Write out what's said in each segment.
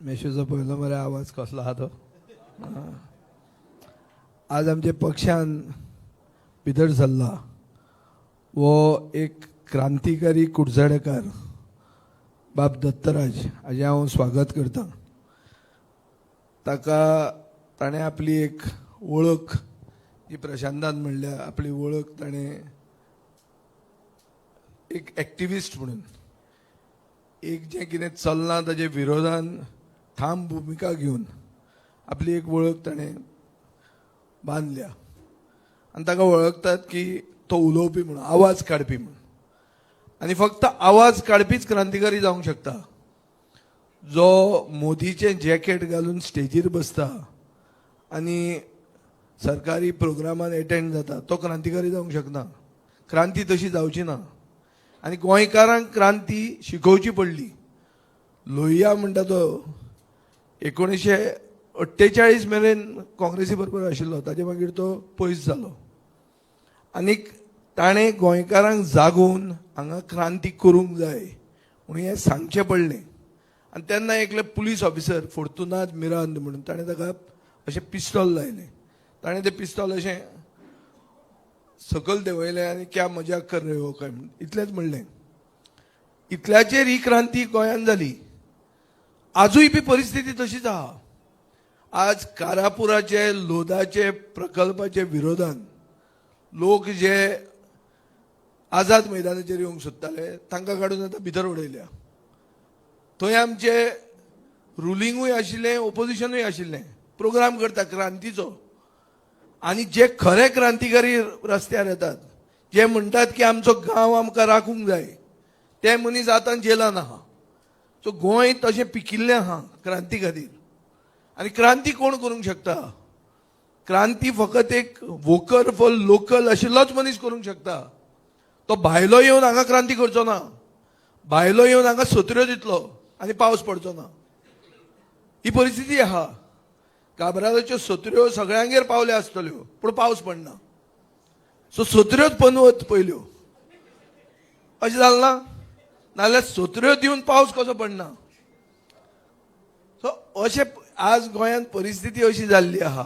मेशूचो पयलो मरे आवाज कसलो आहा तो. आज आमच्या पक्षान भितर सरला हो एक क्रांतिकारी कुडचडेकार बाब दत्तराज हाजें हांव स्वागत करता. ताका ताणें आपली एक वळख जी प्रशांतान म्हणल्या, आपली वळख ताणें एक एक्टिविस्ट म्हणून, एक जें कितें चल्लां ताजे विरोधान ठाम भुमिका घेवन आपली एक वळख ताणें बांदल्या आनी ताका वळखतात की तो उलोवपी म्हणून, आवाज काडपी म्हणून. आनी फक्त आवाज काडपीच क्रांतिकारी जावंक शकता. जो मोदीचें जॅकेट घालून स्टेजीर बसता आनी सरकारी प्रोग्रामान एटेंड जाता तो क्रांतिकारी जावंक शकना. क्रांती तशी जावची ना आनी गोंयकारांक क्रांती शिकोवची पडली. लोहिया म्हणटा तो 1948 मेरेन काँग्रेसी बरोबर आशिल्लो, ताजे मागीर तो पयस जालो आनीक ताणें गोंयकारांक जागोवन हांगा क्रांती करूंक जाय म्हणून हें सांगचें पडलें. आनी तेन्ना एकले पुलीस ऑफिसर फोर्तुनाद मिरांद म्हणून ताणें ताका अशें पिस्तोल लायलें. ताणें तें पिस्तोल अशें सकयल देंवयलें आनी "क्या मजाक कर रहे हो" काय म्हणून इतलेंच म्हणलें. इतल्याचेर ही क्रांती गोंयांत जाली. आजूय बी परिस्थिती तशीच आहा. आज कारापुराचे लोदाचे प्रकल्पाचे विरोधान लोक जे आझाद मैदानाचेर येवंक सोदताले तांकां काडून आतां भितर उडयल्या. थंय आमचे रुलिंगूय आशिल्लें, ओपोजिशनूय आशिल्लें. प्रोग्राम करता क्रांतीचो आनी जे खरे क्रांतिकारी रस्त्यार येतात, जे म्हणटात की आमचो गांव आमकां राखूंक जाय, ते मनीस आतां जेलान आहा. सो गोंय तशें पिकिल्लें आहा क्रांती खातीर. आनी क्रांती कोण करूंक शकता? क्रांती फकत एक वोकल फॉर लोकल आशिल्लोच मनीस करूंक शकता. तो भायलो येवन हांगा क्रांती करचो ना. भायलो येवन हांगा सत्र्यो दितलो आनी पावस पडचो ना. ही परिस्थिती आहा. काब्रालाच्यो सत्र्यो सगळ्यांगेर पावल्या आसतल्यो, पूण पावस पडना. सो सत्र्योच पनवत पयल्यो अशें जालें ना? नाजाल्यार सत्र्यो दिवन पावस कसो पडना? सो अशें आज गोंयांत परिस्थिती अशी जाल्ली आहा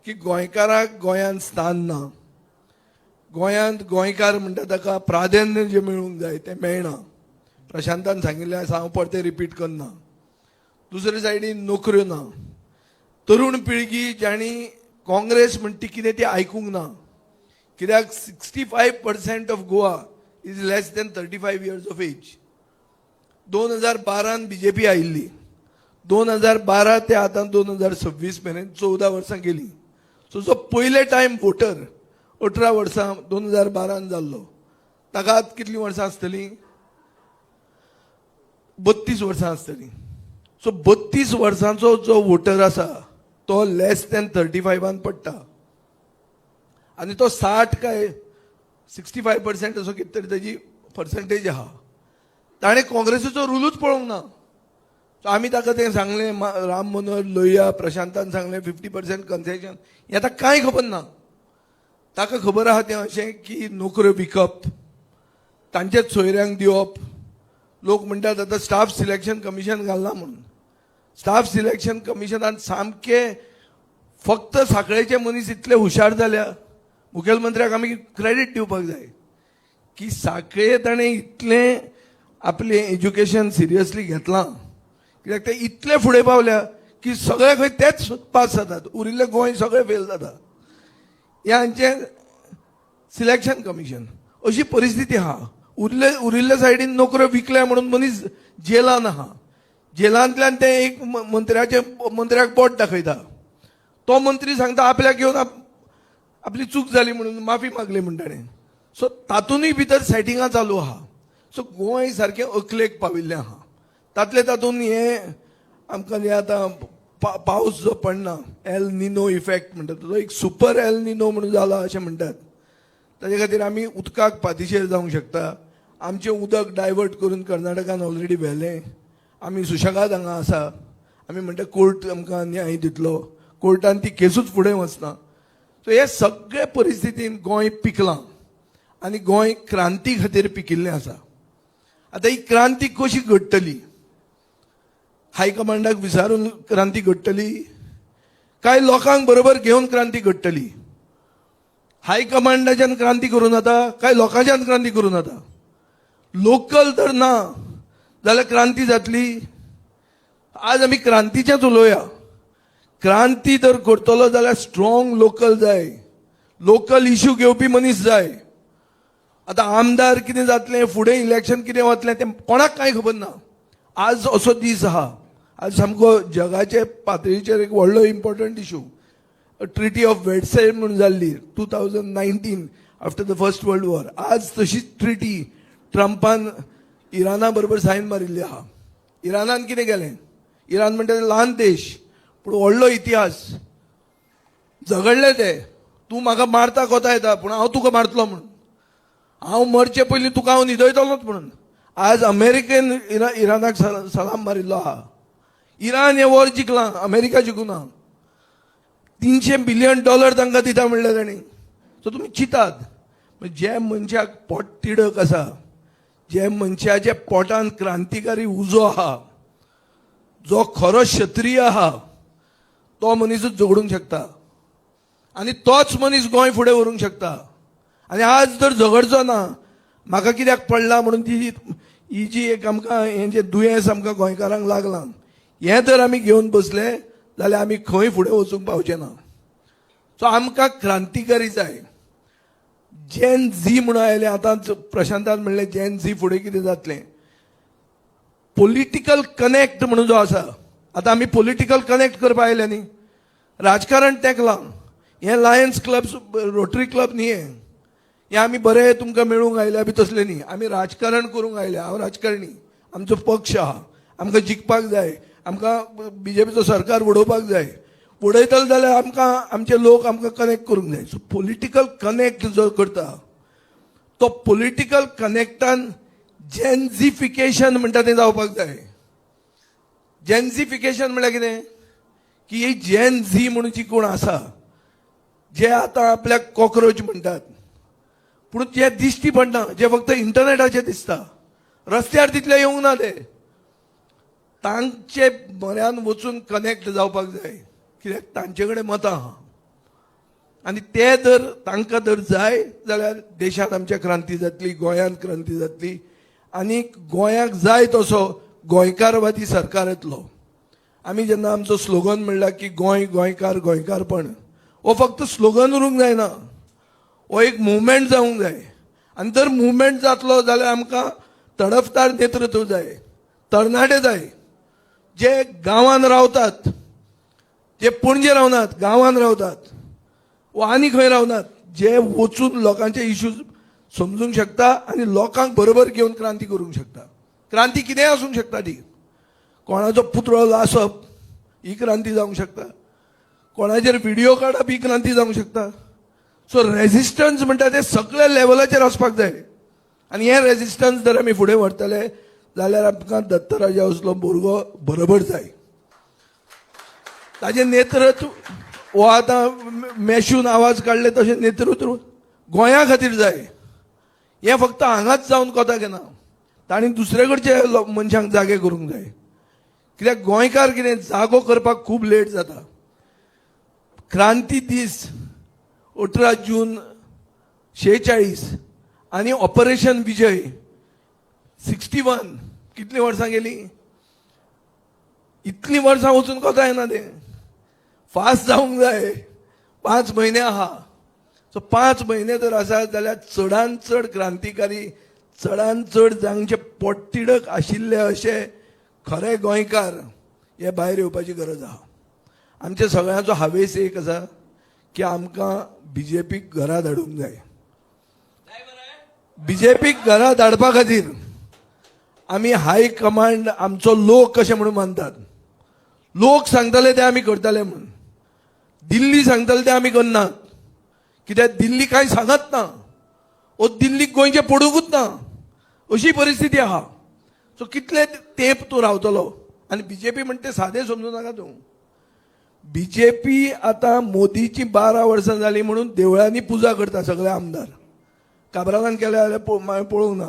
की गोंयकाराक गोंयांत स्थान ना. गोंयांत गोंयकार म्हणटा ताका प्राधान्य जें मेळूंक जाय तें मेळना. प्रशांतान सांगिल्लें आसा, हांव परतें रिपीट करना. दुसरे सायडीन नोकऱ्यो ना. तरुण पिळगी जांणी काँग्रेस म्हणटी कितें ती आयकूंक ना, कित्याक 65% of Goa is less than 35 years of age. 2012न BJP आयिल्ली. 2012 ते आतां 2026 मेरेन 14 वर्सां गेली. सो जो पयले टायम वोटर 18 वर्सां 2012न जाल्लो, ताका आतां कितलीं वर्सां आसतलीं? 32 वर्सां आसतलीं. सो 32 वर्सांचो जो वोटर आसा तो लेस दॅन 35आन पडटा आनी तो 60 काय 65% असो कितें तरी ताजी पर्संटेज आहा. ताणें काँग्रेसीचो रुलूच पळोवंक ना. सो आमी ताका तें सांगलें, राम मनोहर लोहिया, प्रशांतान सांगलें, 50% कन्सेशन, हें आतां कांय खबर ना. ताका खबर आहा तें अशें की नोकऱ्यो विकप, तांचेच सोयऱ्यांक दिवप. लोक म्हणटात आतां स्टाफ सिलेक्शन कमिशन घालना म्हणून. स्टाफ सिलेक्शन कमिशनान सामके फक्त साखळेचे मनीस इतले हुशार जाल्या. मुखेलमंत्र्याक आमी क्रेडीट दिवपाक जाय की साखळे ताणें इतलें आपलें एज्युकेशन सिरियसली घेतलां, कित्याक ते इतले फुडें पावल्या की सगळे खंय तेच पास जातात, उरिल्ले गोंय सगळे फेल जाता. हें हांचें सिलेक्शन कमिशन. अशी परिस्थिती आहा. उरिल्ले सायडीन नोकऱ्यो विकल्या म्हणून मनीस जेलान आहा. जेलांतल्यान ते एक मंत्र्याचे मंत्र्याक बोट दाखयता. तो मंत्री सांगता आपल्याक येवन आपली चूक जाली म्हणून माफी मागली म्हण ताणें. सो तातूनय भितर सेटिंगां चालू आहा. सो गोंय सारकें अकलेक पाविल्लें आहा. तातले तातूंत हें आमकां जें आतां पावस जो पडना, एल निनो इफेक्ट म्हणटात, तो एक सुपर एल निनो म्हणून जाला अशें म्हणटात. ताजे खातीर आमी उदकाक पातिशेर जावंक शकता. आमचें उदक डायवर्ट करून कर्नाटकान ऑलरेडी व्हेलें. आमी सुशेगाद हांगा आसा. आमी म्हणटा कोर्ट आमकां न्याय दितलो. कोर्टान ती केसूच फुडें वचना. सो हे सगळे परिस्थितीन गोंय पिकलां आनी गोंय क्रांती खातीर पिकिल्लें आसा. आतां ही क्रांती कशी घडटली? हायकमांडाक विचारून क्रांती घडटली काय लोकांक बरोबर घेवन क्रांती घडटली? हायकमांडाच्यान क्रांती करूं जाता काय लोकांच्यान क्रांती करूं जाता? लोकल जर ना जाल्यार क्रांती जातली? आज आमी क्रांतीचेंच उलोवया. क्रांती जर करतलो जाल्यार स्ट्रॉंग लोकल जाय, लोकल इश्यू घेवपी मनीस जाय. आतां आमदार कितें जातलें, फुडें इलेक्शन कितें वतलें तें कोणाक कांय खबर ना. आज असो दीस आहा, आज सामको जगाचे पातळीचेर एक व्हडलो important issue, Treaty of Versailles म्हणून जाल्ली 2019 after the First World War. आज तशीच ट्रिटी ट्रंपान इराणा बरोबर सायन मारिल्ली आहा. इराणान कितें केलें? इराण म्हणटा ते ल्हान देश पूण व्हडलो इतिहास. झगडले ते, तूं म्हाका मारता कोता येता पूण हांव तुका मारतलो म्हणून, हांव मरचे पयलीं तुका हांव न्हिदयतलोच म्हणून. आज अमेरिकेन इराणाक सलाम मारिल्लो आहा. इराण हें वॉर जिखलां, अमेरिका जिखूना. $300 बिलियन तांकां दिता म्हणलें तांणी. सो तुमी चिंतात, जे मनशाक पोट तिडक आसा, जे मनशाच्या पोटान क्रांतिकारी उजो आहा, जो खरो क्षत्रिय आहा, तो मनीसूच झगडूंक शकता आनी तोच मनीस गोंय फुडें व्हरूंक शकता. आनी आज जर झगडचो ना, म्हाका कित्याक पडला म्हणून ती ही जी एक आमकां हें जें दुयेंस आमकां गोंयकारांक लागलां, हें जर आमी घेवन बसले जाल्यार आमी खंय फुडें वचूंक पावचे ना. सो आमकां क्रांतिकारी जाय. जेन झी म्हणून आयले. आतां प्रशांतान म्हणलें, जेन झी फुडें कितें जातलें? पॉलिटिकल कनेक्ट म्हणून जो आसा, आतां आमी पॉलिटिकल कनेक्ट करपा आयले न्ही. राजकारण तेंकलां. हें लायन्स क्लब, रोटरी क्लब न्ही हें. हें आमी बरें तुमकां मेळूंक आयल्या बी तसलें न्ही. आमी राजकारण करूंक आयल्या. हांव राजकारणी, आमचो पक्ष आहा, आमकां जिखपाक जाय, आमकां बीजेपीचो सरकार उडोवपाक जाय. उडयतले जाल्यार आमकां आमचे लोक आमकां कनेक्ट करूंक जाय. सो पॉलिटिकल कनेक्ट जो करता तो पॉलिटिकल कनेक्टान जेन्झिफिकेशन म्हणटा तें जावपाक जाय. जेन्झिफिकेशन म्हणल्यार कितें? की ही जेन झी म्हणून जी कोण आसा, जे आतां आपल्याक कॉक्रोच म्हणटात, पूण जे दिश्टी पडना, जे फक्त इंटरनेटाचेर दिसता, रस्त्यार तितले येवंक ना, ते तांचे म्हऱ्यान वचून कनेक्ट जावपाक जाय. कित्याक तांचे कडेन मतां आहा आनी ते जर तांकां जर जाय जाल्यार देशांत आमच्या क्रांती जातली, गोंयांत क्रांती जातली आनी गोंयाक जाय तसो गोंयकारवादी सरकार येतलो. आमी जेन्ना आमचो स्लोगन म्हणला की गोंय, गोंयकार, गोंयकारपण, हो फक्त स्लोगन उरूंक जायना, हो एक मुवमेंट जावंक जाय. आनी जर मुवमेंट जातलो जाल्यार आमकां तडफदार नेतृत्व जाय, तरणाटे जाय, जे गांवांत रावतात, जे पणजे रावनात, गांवांत रावतात वा आनी खंय रावनात, जे वचून लोकांचे इश्यूज समजूंक शकता आनी लोकांक बरोबर घेवन क्रांती करूंक शकता. क्रांती कितेंय आसूंक शकता ती. कोणाचो पुतळो लासप ही क्रांती जावंक शकता, कोणाचेर व्हिडिओ काडप ही क्रांती जावंक शकता. सो रेजिस्टन्स म्हणटा ते सगळ्या लेवलाचेर आसपाक जाय आनी हें रेजिस्टन्स जर आमी फुडें व्हरतले जाल्यार आमकां दत्तराजा असलो भुरगो बरोबर जाय. ताजें नेतृत्व हो आतां मेशून आवाज काडले तशें नेतृत्व गोंया खातीर जाय. हें फक्त हांगाच जावन कोताक येना, तांणी दुसरे कडचे मनशांक जागे करूंक जाय. कित्याक गोंयकार कितें जागो करपाक खूब लेट जाता. क्रांती दीस 18 जून 46 आनी ऑपरेशन विजय 61, कितलीं वर्सां गेलीं? इतलीं वर्सां वचून कोता येना तें. फास्ट जावंक जाय. 5 म्हयने आहा. सो 5 म्हयने जर आसा जाल्यार चडान चड क्रांतिकारी, चडान चड जांचे पोटतिडक आशिल्ले अशे खरे गोंयकार हे भायर येवपाची गरज आहा. आमच्या सगळ्यांचो हावेस एक आसा की आमकां बीजेपीक घरा धाडूंक जाय. बीजेपीक घरा धाडपा खातीर आमी हाय कमांड आमचो लोक कशें म्हणून मानतात. लोक सांगतले ते आमी करतले म्हणून. दिल्ली सांगतले ते आमी करनात, कित्याक दिल्ली कांय सांगत ना ओ दिल्लीक गोंयचें पडुंकूच ना, अशी परिस्थिती आहा. सो कितले तेंप तूं रावतलो? आनी बीजेपी म्हणटा ते सादें समजूं नाका तूं. बीजेपी आतां मोदीची 12 वर्सां जालीं म्हणून देवळांनी पुजा करता सगळे आमदार. काब्रालान केल्या जाल्यार मागीर पळोवंक ना,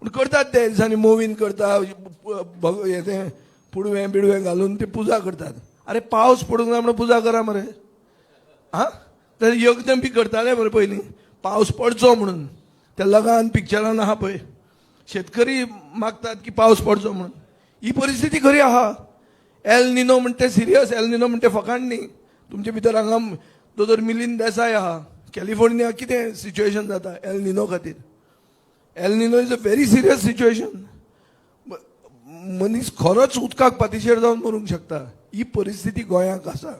पूण करतात ते दिसांनी. मोवीन करता, हें तें पुडवें बिडवें घालून ते पुजा करतात. अरे पावस पडूंक ना म्हणून पुजा करा मरे. आं, तर यज्ञ बी करताले मरे पयलीं पावस पडचो म्हणून. त्या लगान पिक्चरान आहा पळय, शेतकरी मागतात की पावस पडचो म्हणून. ही परिस्थिती खरी आहा. El Nino म्हणटे serious, El Nino म्हणटे फकाण न्ही. तुमचे भितर हांगा दोतोर मिलिंद देसाय आहा, कॅलिफोर्निया कितें सिच्युएशन जाता एल निनो खातीर. El Nino is a very serious situation. मनीस खरोच उदकाक पातिशेर जावन मरूंक शकता. ही परिस्थिती गोंयाक आसा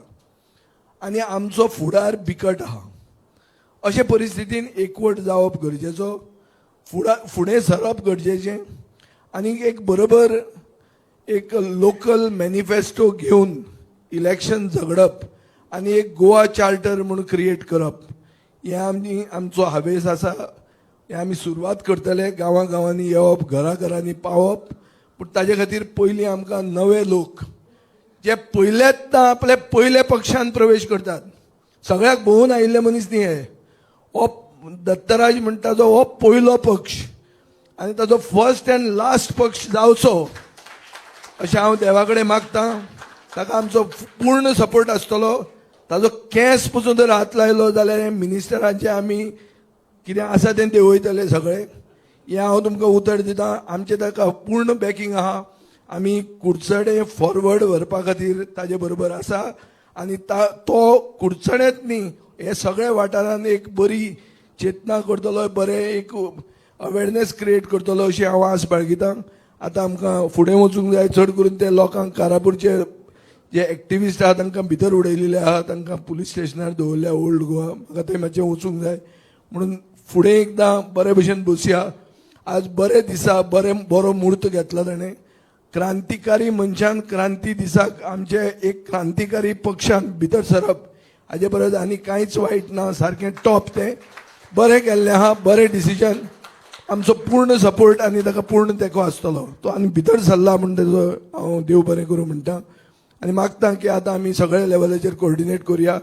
आनी आमचो फुडार बिकट आहा. अशे परिस्थितीन एकवट जावप गरजेचो, फुडें सरप गरजेचें आनी एक बरोबर एक लोकल मॅनिफेस्टो घेवन इलेक्शन झगडप आनी एक गोवा चार्टर म्हूण क्रिएट करप हें आमी आमचो हावेस आसा. हें आमी सुरवात करतले, गांवां गांवांनी येवप, घरा घरांनी पावप. पूण ताजे खातीर पयलीं आमकां नवे लोक जे पयल्याच आपल्या पयल्या पक्षान प्रवेश करतात, सगळ्याक भोंवून आयिल्ले मनीस न्ही हे. हो दत्तराज म्हणटा तो हो पयलो पक्ष आनी ताचो फर्स्ट अँड लास्ट पक्ष जावचो अशें हांव देवा कडेन मागतां. ताका आमचो पूर्ण सपोर्ट आसतलो. ताजो केंस पसून जर हात लायलो जाल्यार मिनिस्टरांचे आमी कितें आसा तें देंवयतले सगळे, हें हांव तुमकां उतर दितां. आमचें ताका पूर्ण बॅकिंग आहा. आमी कुडचडे फॉरवर्ड व्हरपा खातीर ताजे बरोबर आसा आनी तो कुडचडेच न्ही, हे सगळ्या वाठारान एक बरी चेतना करतलो, बरें एक अवेरनेस क्रिएट करतलो अशी हांव आस बाळगितां. आतां आमकां फुडें वचूंक जाय. चड करून ते लोकांक, कारापूरचे जे एक्टिविस्ट आहा तांकां भितर उडयलेले आहा, तांकां पुलीस स्टेशनार दवरल्या ओल्ड गोवा. म्हाका थंय मातशें वचूंक जाय म्हणून फुडें एकदां बरे भशेन बसया. आज बरे दिसा बरे बरो म्हूर्त घेतला ताणें. क्रांतिकारी मनशान क्रांती दिसाक आमचे एक क्रांतिकारी पक्षान भितर सरप हाजे परस आनी कांयच वायट ना. सारकें टॉप तें बरें केल्लें आहा, बरें डिसिजन. आमचो पूर्ण सपोर्ट आनी ताका पूर्ण तेंको आसतलो. तो आनी भितर सरला म्हूण तेजो हांव देव बरें करूं म्हणटा आनी मागता की आतां आमी सगळ्या लेवलाचेर कोऑर्डिनेट करुया.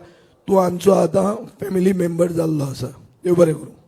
तूं आमचो आतां फॅमिली मेंबर जाल्लो आसा. देव बरें करूं.